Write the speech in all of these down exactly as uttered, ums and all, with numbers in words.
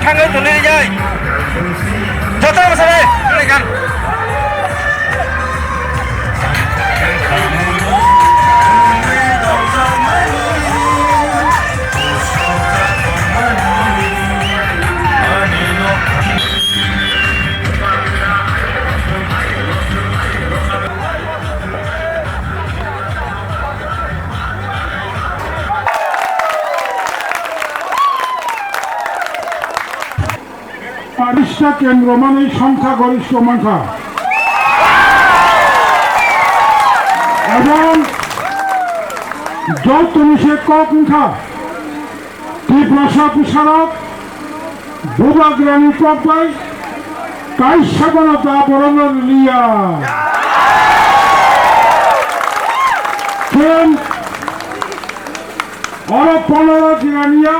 Thangwi tuli rijai. Joto bwsari tuli khan. Parishta kendro mani songkha gorishto mankha. Ebong jotoni se kok wngkha. Tiprasa bwsarok bubagrani kok bai kaisa bono da borokno liya. Ken oro ponoro jiraniya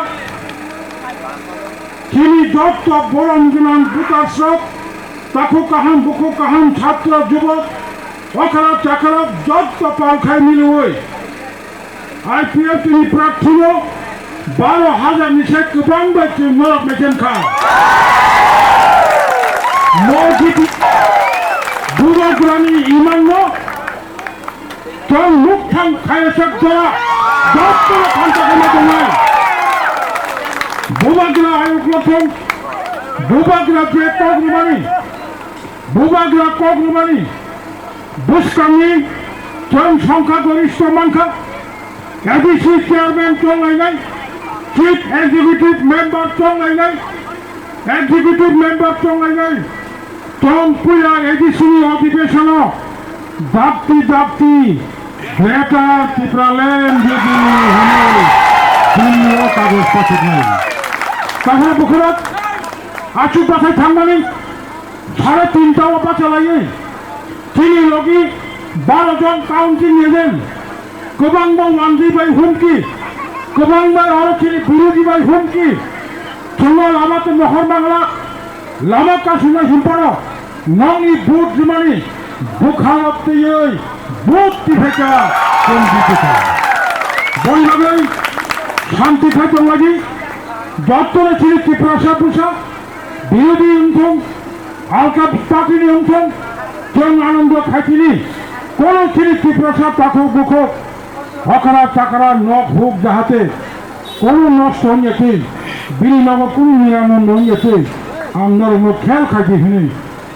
chini jotto borom gwnang bwtarsok, takhuk kaham, bukhuk kaham, chhatro, jubok, okra, chakra, jotto pal khai miliwi. I P F T ni prarthino baro hajar ni se kwbang bai chwng norok mechen kha. Mojiti bubagrani imanno chwng mukthang khayajak jora doptoro thansa khaima tongnai. Bubagra ayuk lothong, bubagra je kok rwmani, bubagra kok rwmani bwskangni chwng songkha gorishto mankha, A D C chairman chonglainai, chief executive member chonglainai, executive member chonglainai, chwng puila A D C ni odhibeshon o dakti dakti Greater Tipraland rwdi hwnwi Delhi o kagoj pathiknai. Kaham bukhurok achuk bathai thangmani sare tinta o bachalaiwi chini logi baro jon council ni agent kwbangma wangwi bai humki, kwbangma oro chini birodhi bai humki, chwngno lama tei mohor mangla, lama kasuna himpano nokni vote rimani bwkhao twiwi vote tipheka chwng jiteka. Boni bagwi shanti khai tonglaidi, jotono chini Tiprasa bwsa, birodhi wngthung, alka party ni wngthung, chwng anondo khaitini, kono chini Tiprasa takhuk bukhuk, okra chakra nok huk jahate kono nosto wngya twi, bini nogo kono niramo wngya twi, ang norokno khel khaidi hwnwi,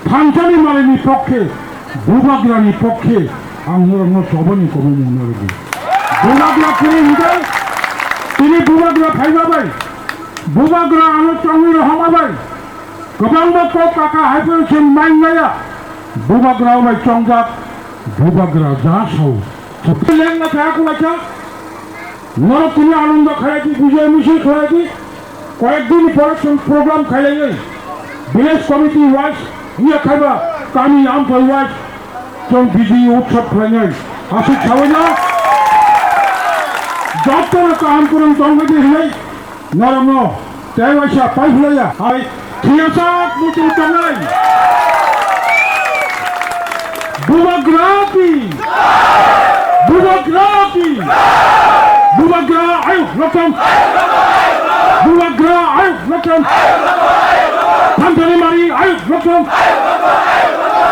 thansani malini pokhe, bubagrani pokhe, ang norokno chobani kobo mungna rwdi. Bubagra kwrwi hwnkhe, tini bubagra phaiba bai, bubagra ano chongwi rohorma bai, kwbangma kok kaka hai phano chwng mai maya, bubagra bai chongjak, bubagra ja sao. Lengma kha kulaisa, norok tini anondo khaidi, bijoy misil khaidi, koyek din pore chwng program khailaiwi, village committee wise, wngya khaiba, kami amthai wise, chwng bijoy utsav khlainai. Aswk sabaino, jotono kaham kwrwng tongbaidi hwnwi, norokno tei waisa paiphlaiya hai thwiyasak muchung tongnai. Bubagra ki! Bubagra ki! Bubagra ayuk loktham! Bubagra ayuk loktham! Thanthani mari ayuk loktham!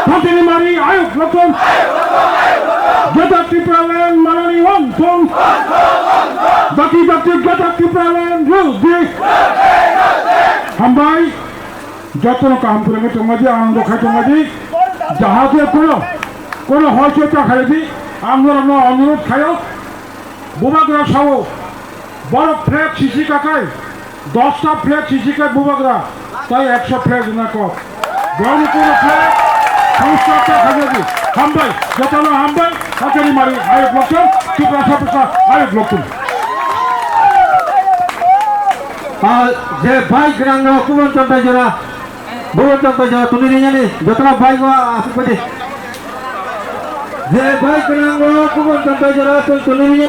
Thanthani mari ayuk loktham! Jeta Tipraland manani wangthong! Daki daki jeta Tipraland rwdi. Hambai, jotono kaham kwrwngwi tongmadi, anando khai tongmadi. Jahate kono, kono hoito ta khaidi, ang norokno onurodh khaio. Bubagra sao, borok flag sisi kakai, dosta flag sisi kai bubagra, tai ekso flag rwna kok. Borokni kono flag, poster ta khajago. Hambai, jotono hambai, hakhe rimari ayuk loktham, Tiprasa bwsa ayuk loktham. Ah, je bai gwnang rok kubun chontai jora, kubun chontai jora tuni rinani, jotono bai go asuk padi. Je bai gwnang rok kubun chontai jora tuni rinani.